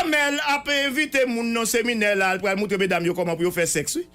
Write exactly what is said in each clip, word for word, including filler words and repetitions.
Amèl ap envite moun nan seminè la, l pral moutre medam yo kòman pou yo fè sèks, wi.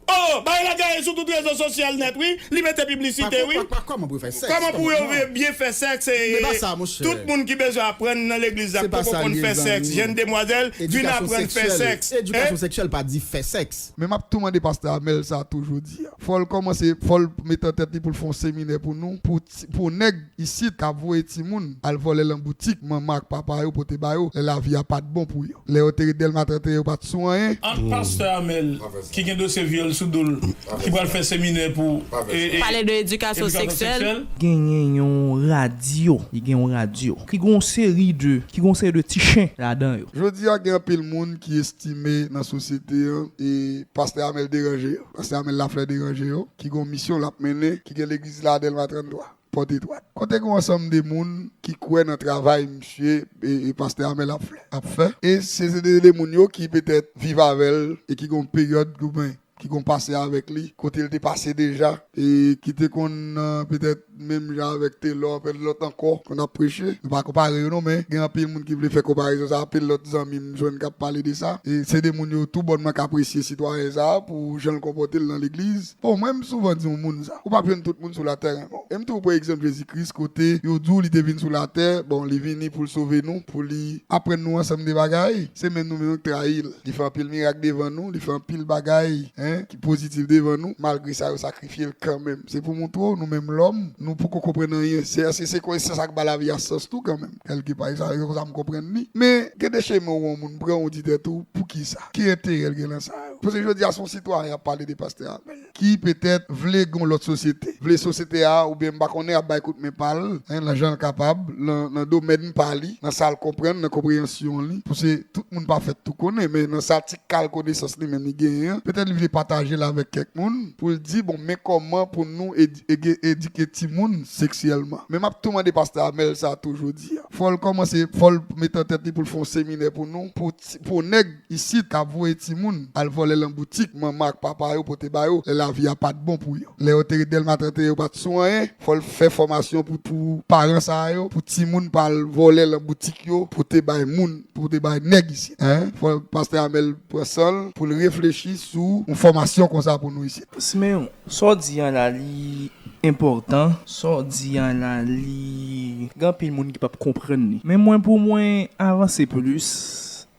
Oh, bay la gaye sou tout rezo sosyal nèt, wi. Li mete piblisite, wi. Kòman pou yo fè sèks? Kòman pou yo byen fè sèks? Se pa sa, monchè. Tout moun ki bezwen aprann nan legliz la, ki poko konn fè sèks, jèn demwazèl, vin aprann fè sèks. Edikasyon seksyèl pa di fè sèks. Men m ap tou mande pastè Amèl sa tou jodi a. Fò l kòmanse, fò l mete an tèt li pou l fè yon seminè pou nou, pou, pou nèg isit k ap voye timoun al vòlè nan boutik manman ak papa yo pote ba yo, lè lavi a pa t bon pou yo. Lè yo te ret Dèlma trannteyen, yo pa t sou anyen. Ant pastè Amèl, ki gen dosye vyòl sou do l, ki pral fè seminè pou, e, e, Pale de edikasyon seksyèl. Genyen yon radyo, li gen yon radyo, ki gen yon seri de, ki gen yon seri de ti chen ladan yo. Jodi a, gen anpil moun ki estime nan sosyete an, e pastè Amèl deranje yo, pastè Amèl Laflè deranje yo, ki gen yon misyon l ap mennen, ki gen legliz la Dèlma tranntwa, Pòt Etwat. Kote gen yon ansanm de moun ki kwè nan travay misye e, e pastè Amèl ap fè, ap fè. E se, se de, de moun yo ki petèt viv avè l e ki gen yon peryòd, oubyen ki gen yon pase avèk li, kote l te pase deja, e ki te konn nan petèt menm jan avèk Telò, anpil lòt ankò, konn ap preche. Nou pa konpare yo non, men gen anpil moun ki vle fè konparezon sa, anpil lòt zanmi m jwenn k ap pale de sa. E se de moun yo tou bòn mwen k apresye sitwayen sa pou jan l konpòte l nan legliz. Bon, mwen m souvan di yon moun sa, ou p ap jwenn tout moun sou latè renmen w. E m tou pran egzanp Jezi Kris, kote yo di w li te vin sou latè, bon, li vini pou l sove nou, pou li aprann nou ansanm de bagay. Se menm nou menm k trayi l. Li fè anpil mirak devan nou, li fè anpil bagay, en, ki pozitif devan nou. Malgre sa, yo sakrifye l kanmenm. Se pou montre w, nou menm lòm, nou poko konprann anyen. Se, se, se konesans ak ba lavi a sans tou kanmenm. Kèlkepa, e sa, se konsa m konprann li. Men, gen de chemen yon moun pran, ou di tèt ou, poukisa? Ki enterè l gen nan sa yo? Paske jodi a, se yon sitwayen ap pale de pastè Amèl, ki petèt vle gen yon lòt sosyete. Vle sosyete a, oubyen m pa konnen, ap bay kout men pa l, en, nan jan l kapab, nan, nan domèn pa li, nan sa l konprann, nan konpreyansyon li. Paske tout moun pa fèt tou konnen, men nan sa ti kal konesans li menm li genyen an, petèt li vle pataje l avèk kèk moun, pou l di, bon, men kòman pou nou edi-, ege-, edike timoun seksyèlman. Men m ap tou mande pastè Amèl sa tou jodi a. Fò l kòmanse, fò l mete an tèt li pou l fè yon seminè pou nou, pou ti, pou nèg isit k ap voye timoun al vòlè nan boutik manman ak papa yo pote ba yo, lè lavi a pa t bon pou yo. Lè yo te ret Dèlma trannteyen, yo pa t sou anyen, fò l fè fòmasyon pou, pou paran sa yo, pou timoun pa al vòlè nan boutik yo pote bay moun, pote bay nèg isit. En, fò pastè Amèl pran san l pou l reflechi sou yon fòmasyon konsa pou nou isit. Simeon, sa w di an la, li enpòtan. Sa w di an la, li gen anpil moun ki p ap konprann li. Men mwen, pou mwen avanse plis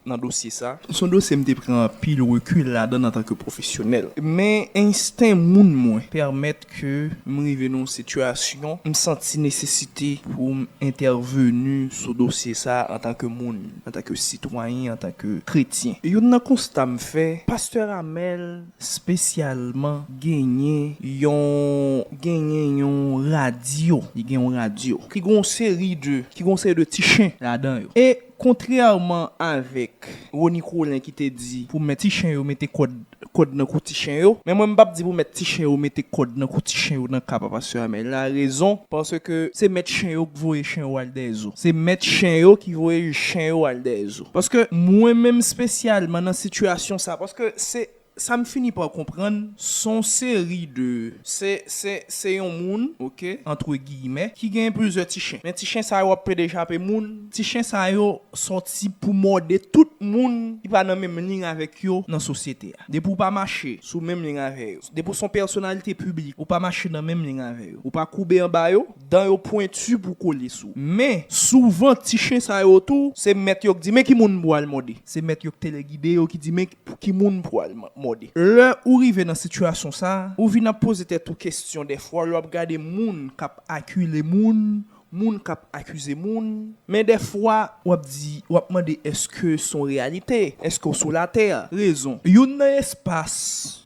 nan dosye sa, se yon dosye m te pran anpil rekil ladan l antanke pwofesyonèl. Men ensten moun mwen pèmèt ke m rive nan yon sitiyasyon, m santi nesesite pou m entèveni sou dosye sa antanke moun, antanke sitwayen, antanke kretyen. Youn nan konsta m fè, pastè Amèl espesyalman genyen yon, genyen yon radyo. Li gen yon radyo ki gen yon seri de, ki gen yon seri de ti chen ladan yo. E kontrèman avèk Rony Colin ki te di pou mèt ti chen yo mete kòd, kòd nan kou ti chen yo, men mwen m p ap di pou mèt ti chen yo mete kòd nan kou ti chen yo nan ka pa pastè Amèl la. Rezon, paske se mèt chen yo k voye chen yo al dèyè zo. Se mèt chen yo ki voye chen yo al dèyè zo. Paske mwen menm espesyalman nan sitiyasyon sa, paske se sa m fini pa konprann, se yon seri de, se, se, se yon moun, oke, antre giyimè, ki gen plizyè ti chen. Men ti chen sa yo ap plede chape moun. Ti chen sa yo sòti pou mòde tout moun ki pa nan menm liy avèk yo nan sosyete a. Depi w pa mache sou menm liy avè yo, depi w se yon pèsonalite piblik, ou pa mache nan menm liy avè yo, ou pa koube anba yo, dan yo pwenti pou kole sou w. Men, souvan, ti chen sa yo tou, se mèt yo k di, men ki moun pou al mòde. Se mèt yo k telegide yo ki di, men pou ki moun pou al mò-, mòde. Lè ou rive nan sitiyasyon sa a, ou vin ap poze tèt ou kesyon dèfwa, lè w ap gade moun k ap akile moun, moun k ap akize moun. Men dèfwa, w ap di, w ap mande, èske se yon reyalite? Èske w sou latè? Rezon. Youn nan espas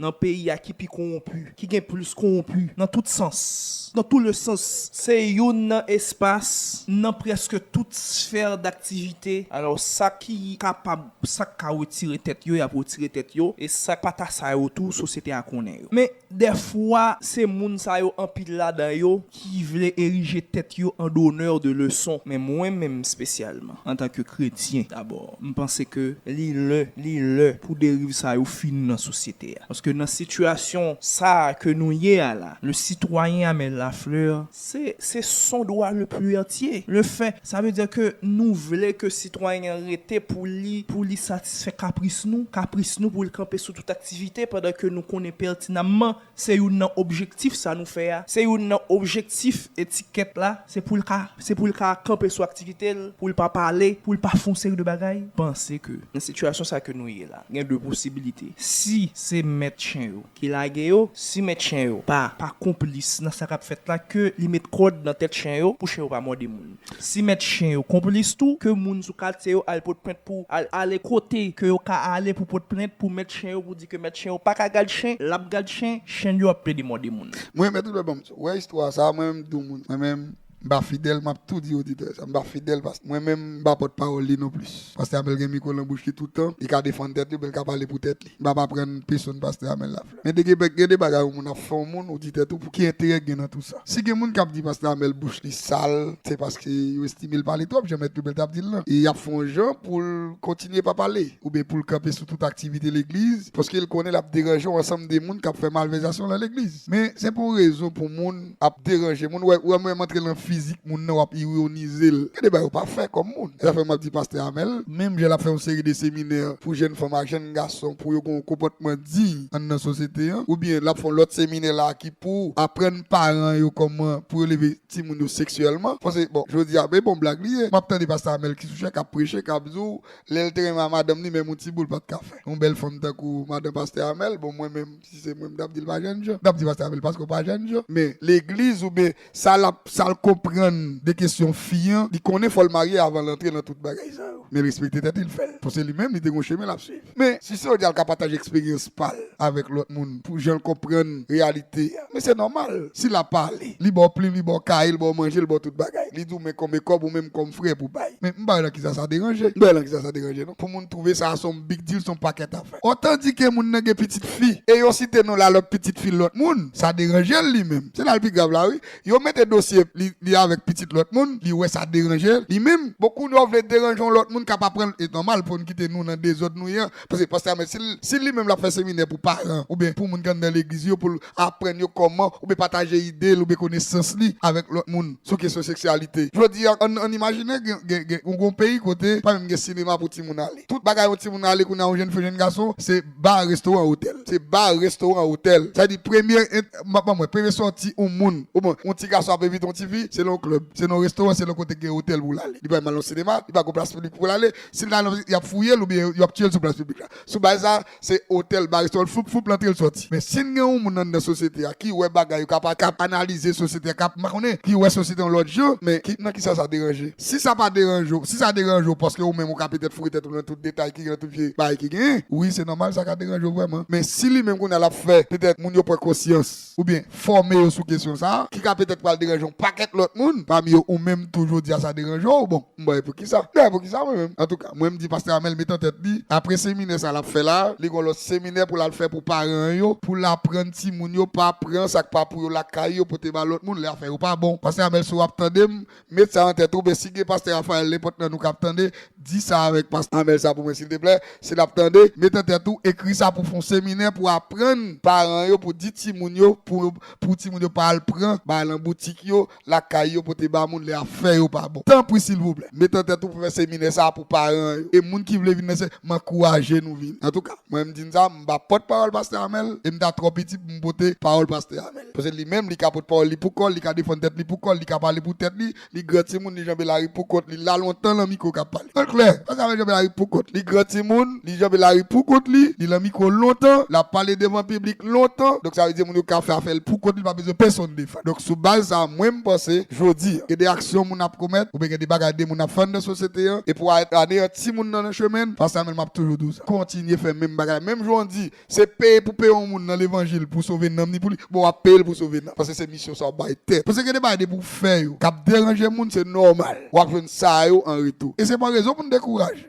nan peyi a ki pi kowonpi, ki gen plis kowonpi nan tout sans, dans tous les sens, se youn nan espas nan prèske tout sfè daktivite. Alò, sa ki kapab, sa k ka retire tèt yo, y ap retire tèt yo, e sa k pa ta sa yo tou, sosyete a konnen yo. Men, dèfwa, se moun sa yo, anpil ladan yo, ki vle erije tèt yo an donneur de leçon. Men mwen menm espesyalman, antanke kretyen dabò, m panse ke li lè, li lè pou deriv sa yo fin nan sosyete a. Paske nan sitiyasyon sa a ke nou ye a la, le citoyen Amel Lafleur, se, se son droit le plus entier. Le fait, sa vle di ke nou vle ke sitwayen an rete pou li, pou li satisfè kapris nou, kapris nou pou l kanpe sou tout aktivite, pandan ke nou konnen pètinamman se youn nan objektif sa nou fè a, se youn nan objektif etikèt la, se pou l ka, se pou l ka kanpe sou aktivite l, pou l pa pale, pou l pa fè yon seri de bagay. Panse ke nan sitiyasyon sa ke nou ye la, gen de posibilite. Si se mèt chen yo ki lage yo, si mèt chen yo pa, pa konplis nan sa k ap fèt la, ke li met kòd nan tèt chen yo pou chen yo pa mòde moun. Si mèt chen yo konplis tou, ke moun sou katye yo al pot plent pou al, ale kote ke yo ka ale pou pot plent pou mèt chen yo, pou di ke mèt chen yo pa ka gad chen, l ap gad chen, chen yo ap plede mòde moun. Mwen, mèt ou dwe ban m sa. Ou wè istwa sa, mwen menm, m di w moun. Mwen menm, m pa fidèl, m ap tou di oditè sa. M pa fidèl paske mwen menm, m pa pòt pawòl li non plis. Pastè Amel gen mikwo nan bouch li tout tan, li ka defann tèt li, oubyen l ka pale pou tèt li. M p ap aprann pèsonn pastè Amel Lafleur. Men de gen, gen de bagay yon moun ap fè yon moun, ou di tèt ou, pou ki enterè k gen nan tou sa? Si gen moun k ap di pastè Amel bouch li sal, se paske yo estime l pale twòp, jan mèt Pibèl t ap di l lan. E y ap fè yon jan pou l kontinye pa pale, oubyen pou l kanpe sou tout aktivite legliz, paske l konnen l ap deranje yon ansanm de moun k ap fè malvèzasyon nan legliz. Men se pa yon rezon pou moun ap deranje moun. Ou wè, ou wè mwen antre nan fizik moun nan, w ap ironize l. Gen de bagay ou pa fè kòm moun. E sa fè m ap di pastè Amel, menm jan l ap fè yon seri de seminè pou jèn fanm ak jèn gason, pou yo gen yon konpòtman diy anndan sosyete an, oubyen l ap fè yon lòt seminè la ki pou aprann paran yo kòman pou yo leve timoun yo seksyèlman. Paske, bon, jodi a, e bon blag li ye. M ap tande pastè Amel ki sou chè, k ap preche, k ap di w, lè l te renmen a madanm li, menm yon ti boul pa t ka fè. Yon bèl fanm tankou madan pastè Amel, bon, mwen menm, si se mwen, m t ap di l pa jènjan. M t ap di pastè Amel paske w pa jènjan. Men legliz oubyen sa l ap, sa l konprann de kesyon fi an, li konnen fò l marye avan l antre nan tout bagay sa yo. Men l respekte tèt li, l fè l. Paske li menm, li te gen yon chemen l ap swiv. Men si se jodi a l ka pataje eksperyans pa l avèk lòt moun, pou jan l konprann reyalite a, men se nòmal. Si l ap pale, li ba w plim, li ba w kaye, li ba w manje, li ba w tout bagay. Li di w men konbyen kòb ou menm kòm frè pou bay. Men m pa wè nan kisa sa deranje. M pa wè nan kisa sa deranje non. Pou moun twouve sa se yon big deal, se yon pakèt afè. Otandike moun nan gen pitit fi, e yo site non la lòt pitit fi lòt moun, sa deranje l li menm. Se la l pi grav la wi. Yo mete dosye li, li avèk pitit lòt moun, li wè sa deranje l li menm. Bon, kounye a w vle deranje yon lòt moun k ap aprann, e nòmal pou n kite nou nan dezòd nou ye an. Paske pastè Amel, si l, si li menm l ap fè seminè pou paran, oubyen pou moun k anndan legliz yo, pou l aprann yo kòman, oubyen pataje ide l, oubyen konesans li avèk lòt moun sou kesyon seksyalite. Jodi a, ann, ann imajine gen, gen, gen, ou gen yon peyi kote pa menm gen sinema pou timoun ale. Tout bagay yon timoun ale kounye a, yon jèn fi, yon jèn gason, se ba, restoran, otèl. Se ba, restoran, otèl. Sa di premye, en-, m ap ban mwen, premye sòti yon moun, oubyen yon ti gason ap envite yon ti fi, se nan yon klèb, se nan yon restoran, se nan yon kote ki gen otèl pou l ale. Li pa menm al nan sinema, li pa gen plas piblik pou l ale. Si l ta al nan, y ap fouye l oubyen y ap tiye l sou plas piblik la. Sou baz sa, se otèl, ba, restoran, floup, floup, l antre, l sòti. Men si n gen yon moun anndan sosyete a ki wè bagay yo, k ap, k ap analize sosyete a, k ap, m pa konnen, ki wè sosyete a yon lòt jan, men ki, nan kisa sa deranje? Si sa pa deranje w, si sa deranje w paske ou menm ou ka petèt foure tèt ou nan tout detay ki gen nan tout vye bagay ki genyen, wi, se nòmal, sa ka deranje w vrèman. Men si li menm kounye a l ap fè petèt moun yo pran konsyans, oubyen fòme yo sou kesyon sa a, ki ka petèt pral deranje yon pakèt lòt moun, pami yo ou menm tou jodi a sa deranje w, bon, m pa wè poukisa. M pa wè poukisa mwen menm. Antouka, mwen m di pastè Amel met an tèt li, apre seminè sa l ap fè la, li gen yon lòt seminè pou l al fè pou paran yo, pou l aprann timoun yo pa pran sa k pa pou yo lakay yo pote ba lòt moun, lè afè yo pa bon. Pastè Amel, si w ap tande m, met sa an tèt ou, men si gen pastè Raphaël, nenpòt nan nou k ap tande, di sa avèk pastè Amel sa pou mwen silteplè. Si l ap tande, met an tèt ou, ekri sa pou fè yon seminè pou aprann paran yo, pou di timoun yo, pou, pou timoun yo pa al pran bagay nan boutik yo, lakay yo, pote ba moun lè afè yo pa bon. Tanpri silvouplè, met an tèt ou pou fè seminè sa pou paran yo. E moun ki vle vin nan se, m ankouraje nou vini. Antouka, mwen m di n sa, m pa pòt pawòl pastè Amel, e m ta twò piti pou m pote pawòl pastè Amel. Paske li menm, li ka pot pawòl li pou kò l, li ka defann tèt li pou kò l, li ka pale pou tèt li, li gran timoun, li janbe lari pou kont li, la lontan lan mikwo k ap pale. An klè, pastè Amel janbe lari pou kont li. Li gran timoun, li janbe lari pou kont li, li lan mikwo lontan, l ap pale devan piblik lontan. Donk sa vle di moun yo ka fè afè l pou kont li, li pa bezwen pèsonn defann. Donk sou baz sa, mwen m panse, jodi a, gen de aksyon moun ap komèt, oubyen gen de bagay de moun ap fè anndan sosyete an, e pou a-, aneyanti moun nan nan chemen l, pastè Amel, m ap toujou di w sa. Kontinye fè menm bagay la. Menm jan w di, se peye pou peye yon moun nan levanjil pou sove nanm ni pou li. Bon, w ap peye l pou sove nanm. Paske se misyon sa w bay tèt. Paske gen de bagay depi w fè yo k ap deranje moun, se nòmal. W ap jwenn sa yo an retou. E se pa rezon pou n dekouraje.